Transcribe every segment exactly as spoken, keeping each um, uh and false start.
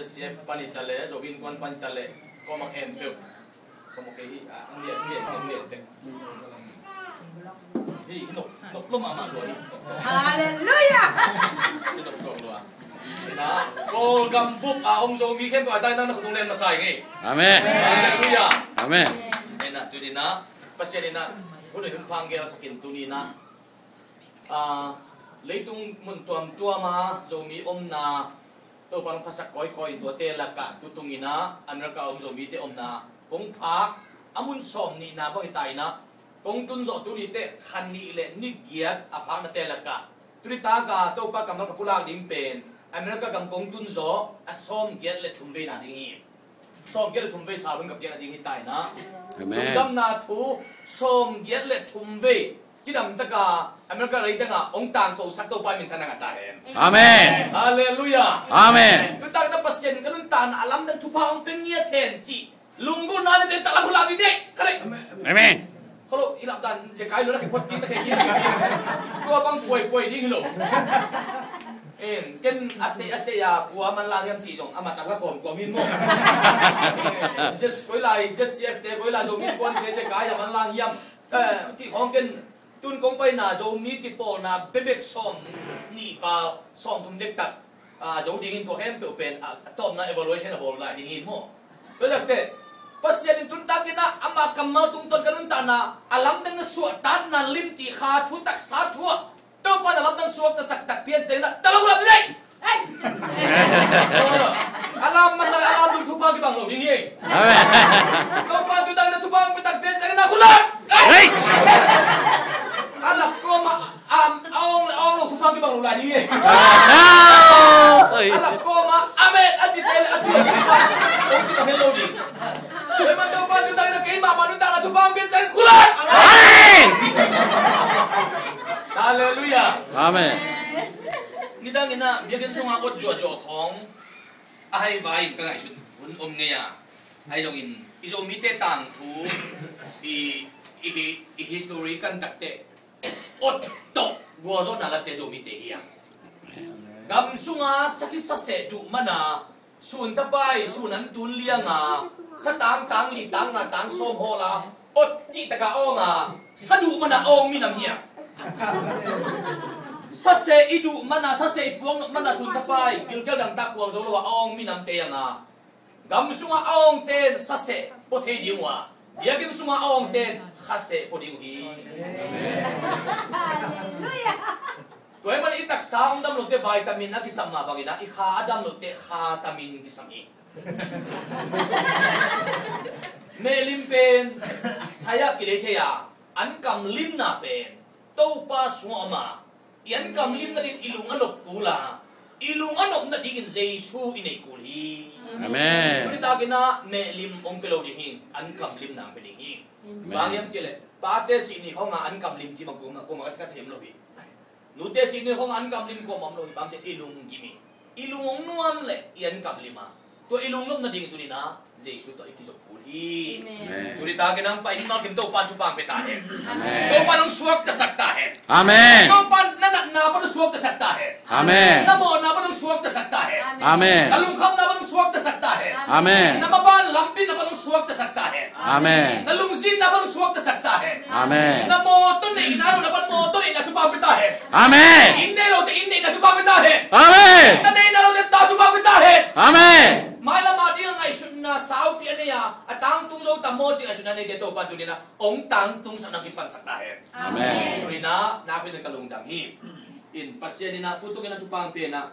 C F pan i ta le, Zomi Innkuan pan i ta le, kawm a khempeuh. Kawm a kei hi, a, ang lian, ang lian, ang lian tek. Hi, nok, nok lo mahmah lua hi. Hallelujah! Hi, nok, nok lua. Na, Kawlgam bup a om Zomi khempeuh a dai nang na khutung len masa hi ngei. Amen. Hallelujah. Amen. Ena, tuni na, Pasian ina, hun hun phang gel sakin tuni na. Ah, leitung mun tuamtuam a Zomi omna Topa hong phasak kawikawi in tuate lakah tutung ina America om Zomite omna kong phak a mun sawm nihna bang hi ta ina kong tun zawh tuni teh kha nih le ni giat a phaknate lakah tuni taka Topa kammal ka pulak ding pen America gam kong tun zawh a sawm giat le thum veina ding hi. Sawm giat le thum vei sal hun ka piakna ding hi ta ina. Amen. Lungdamna thu sawm giat le thum vei cidam taka America leitanga hong tangkosak Topa min thanang a ta hen. Amen. Hallelujah. Amen. Tutak na Pasian ka nuntakna a lamdang thupha hong pia ngiat hen cih lunggulhna ni te tak lam hula ni deh. Ka dei. Amen. Kolo i lap dan je kai lo na ke pot kin na ke kin. Tua bang puai puai ding lo. En ken aste aste ya kua man lang hiam ci zong ama tak la kom kom hin mo. Zet koi lai Z C F te koi lai Zomi Innkuan te je kai ya man lang hiam. Eh, ci khong ken tun kong paina Zomi kipawlna bebek sawm nih val sawm thum dek tak. Ah, zo dingin tua khempeuh pen ah, a tawpna evaluation a bawl lai ding hin mo. Tua lak te Pasian in tuntakin ah ama kammal tungtawn ka nuntakna a lamdang na suahtakna limci kha thu taksa thu ah Topa na lamdang suaktasak tak pian teng na talang ulam ding. Alam masa alam dul thupha kibang lo ding hi. Amen. Topa tu dang na thupha kibang tak pian teng na kulam. Hey. Alap koma am aong aong lo thupha kibang lo la ding hi. Ah. Alap koma amen aji tel aji. Kibang lo ding. Memang Topa tu dang na kei ma manu dang na thupha kibang teng kulam. Amen. Hallelujah. Amen. Nidang ina biakin sunga ot zuahzuah khong a hai vai in ka ngaihsut hun om ngei a. Ahi zongin i Zomite tangthu i, i, i history kan takte ot tawh gualzawhna latte Zomite hi a. Gam sunga sakhi saseh duh mana sun tapai sun an tun lianga satang tang li tang nga tang sawm hawla ot cih taka awnga saduh mana awng minam hiam? Saseh i duh mana saseh i puang mana sun tapai gilgel dangtak huang zo lo a awng minam te anga gam sunga awng ten saseh pua thei ding uh a biakin sunga awng ten khaseh pua ding uh hi. Hallelujah. Tua hi man i taksa hong dam lote vitamin a kisam mah bangin ah i kha a dam lote kha tamin kisam hi. Mehlim pen saya kilei thei a an kam limna pen Topa sungah om a i an kam limna ding i lung a nop kul a i lung a nopna dingin Jesu i nei kul hi. Amen. Tuni takin ah mehlim hong pe lo ding hi an kam limna hong pe ding hi. Amen. Bang hiam cih leh pate sih ni khong a an kam lim ci bang kong a ka thei om lo hi. Nute sih ni khong an kam lim kuamah om lo hi bang ci i lung gim hi. I lung hong nuam le i an kam lim a tua i lung nuamna ding i tuni na Jesu tawh i kizop kul hi. Amen. Tuni takin ang pa in mal kim Topa thupha pe ta hen. Amen. Topa nong suak ka sak ta hen. Amen. Topa na natna pa nong suak ka sak ta hen. Amen. Na mawhna pa nong suak ka sak ta hen. Amen. Na lungkhamna pa nong suak ka sak ta hen. Amen. Na maban lampi na pa nong suak ka sak ta hen. Amen. Na lungzinna pa nong suak ka sak ta hen. Amen. Na mawtaw neihna lo na pa mawtaw neihna thupha pe ta hen. Amen. Inn nei lo te inn neihna thupha pe ta hen. Amen. Na neihna lo te ta thupha pe ta hen. Amen. Mailam a ding a ngaihsutna saupi a nei a a tangtung zo tam maw ci ngaihsutna nei te Topa tuni na hong tangtung sak na kipan sak ta hen. Amen. Tuni na na pe na ka lungdam hi. In Pasian in a putung in a thupha pe na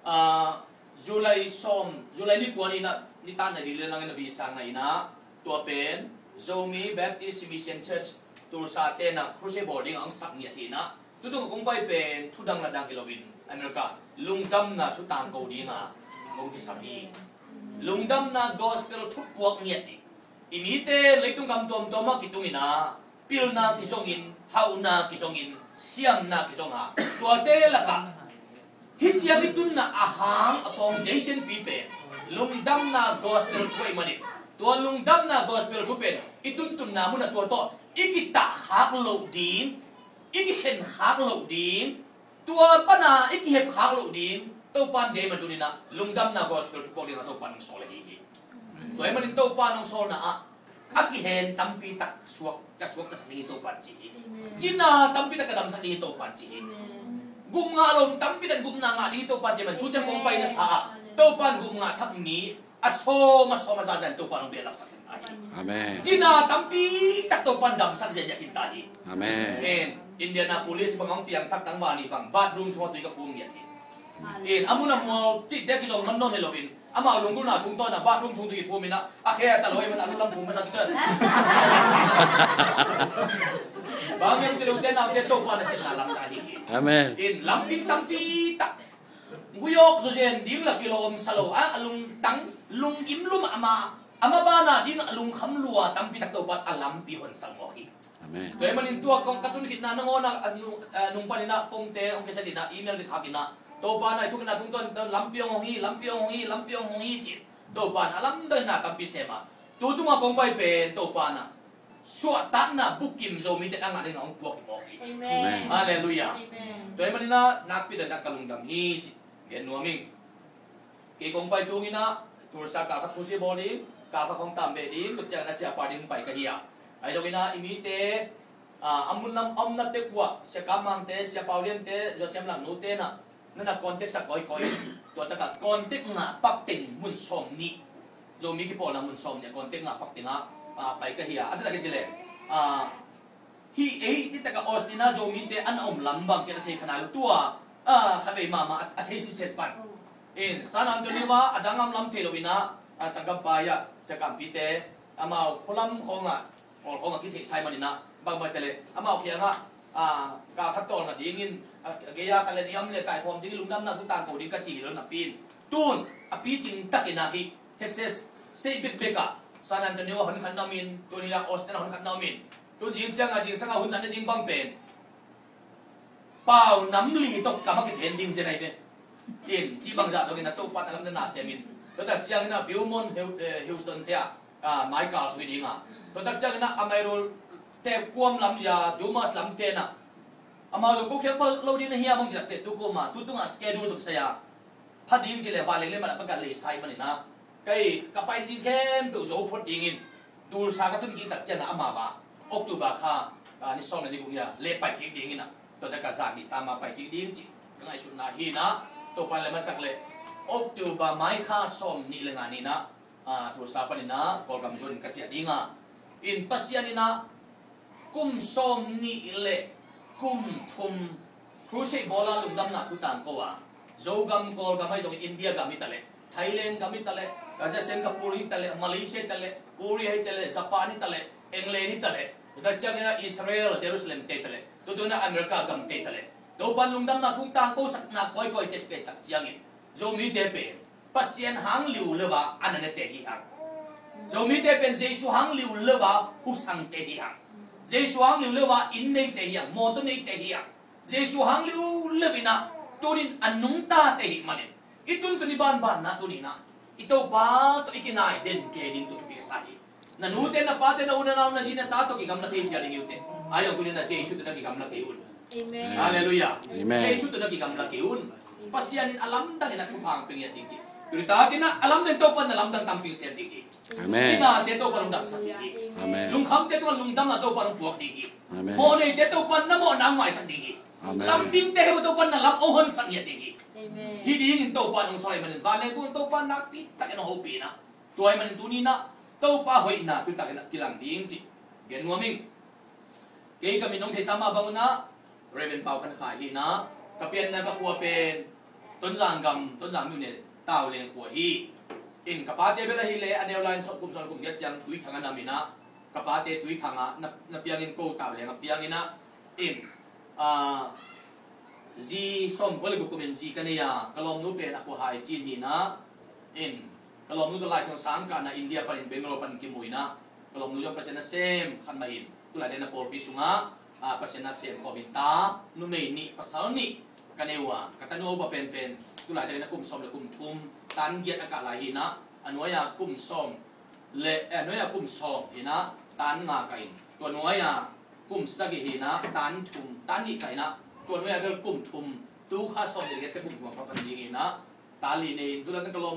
Ah, July sawm, July ni kua ni na ni ta na li le lang na visa ngai na tua pen Zomi Baptist Mission Church Tulsa te na crusade bawl ding ang sak ngiat hi na tutung kong pai pen thudang na dang hi lo in America lungdamna thu tangko ding a kong kisam hi. Lungdamna gospel thu puak ngiat hi. I mite leitung gam tuamtuam ah kitung in ah pilna kizongin, hauhna kizongin, siamna kizong a tuate lakah hih ciang i tunna a hang a foundation pi pen lungdamna gospel thu ahih manin tua lungdamna gospel thu pen i tuntunna munah tua tawh i kitahkhak loh ding, i kikhenkhak loh ding, tua pana i kihepkhak loh ding, Topa in deih mah tuni-in ah lungdamna gospel thupuak dingin ah Topa in hong sawl ahi hi. Tua ahih manin Topa in hong sawlna ah a kihen tampi tak suak, ka suak ka sak hi Topa in ci hi. Amen. Cina tampi tak ka damsak ding hi Topa in ci hi. Amen. Gupna ngah lo tampi tak gupna ngah ding hi Topa in ci hi. Tu ciang kong pai na sa ah Topa in gupna ngah thak mi a sawm a sawm a za za in Topa in hong behlap sak hi. Amen. Cina tampi tak Topa in damsak ziahziah hi ta hi. Amen. Indianapolis bang hong piang thak tangval nih bang bathroom sungah tui ka phum ngiat hi. In a mun a mual cihte kizong nawn nawn hi loin amau lunggulhna tungtawn ah bathroom sung tui phum in ah a khe a ta lo ahih manin a lunglam phum masa tutan. Bang hiam cih leh ute naute Topa nasepna lamdang ahi hi. Amen. In lampi tampi tak gui awk zawzen ding la kilawm sa lo a, a lungtang lungkim lum ah ama, ama banah ding a lungkham lua tampi tak Topa in a lampi hon sak mawk hi. Amen. Tua ahih manin tua kong ka tun khitna nangawn ah a nu-, a nung panin ah phone-te hong kiset in ah email kikhak in ah Topa in ah i thukna tungtawn lampi hong hong hi, lampi hong hong hi, lampi hong hong hi ci-in Topa in a lamdang in na tampi sem a, tu tungah kong pai pen Topa in ah suahtakna bukim Zomite a ngah dingin hong puak hi mawk hi. Amen. Halleluiah. Amen. Tua ahih manin ah nakpi takin ah ka lungdam hi ci gen nuam ing. Kei kong pai tung in ah Tulsa kal khat crusade bawl ding, kal khat khawng tam beh ding, tua ciangin ah ciapa ding pai ka hi a. Ahi zongin ah i mite, ah, a mun lam a omna teng uah Sia Kam Mangte, Sia Pau Liante, Zosiam Langnu te in ah na na contact sak kawikawi. Tua tak ah contact ngah pak teng mun sawmnih, Zomi kipawlna mun sawmnih ah contact ngah pak teng ah, ah, pai ka hi a. A taktak in ci leng, ah, hih ei cih tak ah Austin ah Zomite an a om lam bang ken a thei kha nai lo, tua, ah, khavei mahmah a, a thei siset pan. In San Antonio ah a dang a om lam thei lo in ah, ah, sanggampa hi a, Sia Kam Pite, amau khua lam khawng ah, Kawl khawng ah kitheihsa ahih manin ah bang bang hi ta leh amau kiangah, ah, kal khat tawlnga dingin, ah, a gei-a khat leh nih om leh kaikhawm dingin lungdamna thu tangko ding ka ci hi lo napi in, tun a picing takin ah hih Texas State bekbek ah San Antonio ah hon khat na om in, tuni ah Austin ah hon khat na om in, tu zing ciangah zingsang ah hun zat na ding bang pen Pau nam li tawh kam a kithen ding zen ahi ve. In cih bangzah dongin ah Topa in a lamdang na sem in, tua tak ciangin ah Beaumont, Heu-, eh, Houston te ah, ah, mai kal suk hi ding a, tua tak ciangin ah Amarillo te kuam lam zia, Dumas lam te in ah amau zong ko khial pal lo ding na hiam hong ci tak teh tu kuam ah tu tungah schedule tawh kisai a pha ding cih leh vanleng le man a ka gat leisa ahih manin ah kei ka pai ding khempeuh zo phot dingin Tulsa ka tun kik tak ciangah amau ah October kha, ah, ni sawm le ni guk ni a leh pai kik dingin ah, tua tak ah zan nih tam a pai kik ding cih ka ngaihsutna hi in ah, Topa in leh masak leh October mai kha sawmnih le nga ni in ah, ah, Tulsa panin ah Kawlgam zuan in ka ciah ding a, in Pasian in ah kum sawmnih le kum thum crusade bawl a lungdamna thu tangko a, Zogam, Kawlgam ahi zongin India gam hi ta leh, Thailand gam hi ta leh, Kazakhstan, Singapore hi ta leh, Malaysia hi ta leh, Korea hi ta leh, Japan hi ta leh, England hi ta leh, tua tak ciangin ah Israel, Jerusalem te hi ta leh, tua tungah America gam te hi ta leh, Topa in lungdamna thu tangko sakna kawikawi te si pen tak ciangin Zomite pen Pasian hang liu lo a a na nete hi hang. Zomite pen Jesu hang liu lo a husangte hi hang. Jesu hang liu lo a inn neite hi hang, mawtaw neite hi hang. Jesu hang liu lo in ah tunin a nungtate hi manin i tuntun i banbanna tuni in ah i Topa tawh i kinai den kei ding tawh thupi sa hi. Na nute, na pate, na u, na nau, na zi, na ta tawh kigamla thei phial ding hi uh teh. Ahi zong tuni in ah Jesu tawh na kigamla kei un. Amen. Halleluiah. Amen. Jesu tawh na kigamla kei un. Pasian in a lamdang in a thupha hong pia ngiat ding ci. Tuni takin ah a lamdang Topa in a lamdang tampi sem ding hi. Amen. Cinate Topa in hong damsak ding hi. Amen. Lungkhamte Topa in lungdamna Topa in hong puak ding hi. Amen. Mawhneite Topa in na mawhna hong maisak ding hi. Amen. Lamdingte he Topa in na lam hong honsak ngiat ding hi. Amen. Hih dingin Topa in hong sawl ahih manin vanleng tung Topa in nakpi takin hong hopih in ah, tua ahih manin tuni in ah Topa hoihna tu takin ah kilang ding cih gen nuam ing. Kei ka min hong theihsa mah bang un ah Reverend Pau Khan Khai hi in ah, ka pianna ka khua pen Tonzang gam, Tonzang myone Tauleng khua hi. In ka pate bel ahih leh a neu lai in sawm kum, sawm kum giat ciang Tuithang a nam in ah, ka pate Tuithang ah na, na piangin ko Tauleng a piang in ah, in, ah, zi sawmkua le guk kum in zi ka nei a, ka lawmnu pen a khua Hai Cin hi in ah, in ka lawmnu tawh Lai Siangtho sang kahna India panin Bangalore panin kimu in ah, ka lawmnu zong Pasian nasem khat mah in, tulai dena pawlpi sungah, ah, Pasian nasem khawm in ta numei nih, pasal nih ka nei uh a, ka tanu Upa penpen tulai dena kum sawm le kum thum, tan giat a kah lai hi in ah, a nuai-a kum sawm le, eh, a nuai-a kum sawm hi in ah, tan nga kah in, tua nuai-a kum sagih hi in ah, tan thum, tan nih kah in ah, tua nuai-a bel kum thum Tu kha sawm le giat te bung kua pa pan ding in ah, tali nei in tu dan ka lawm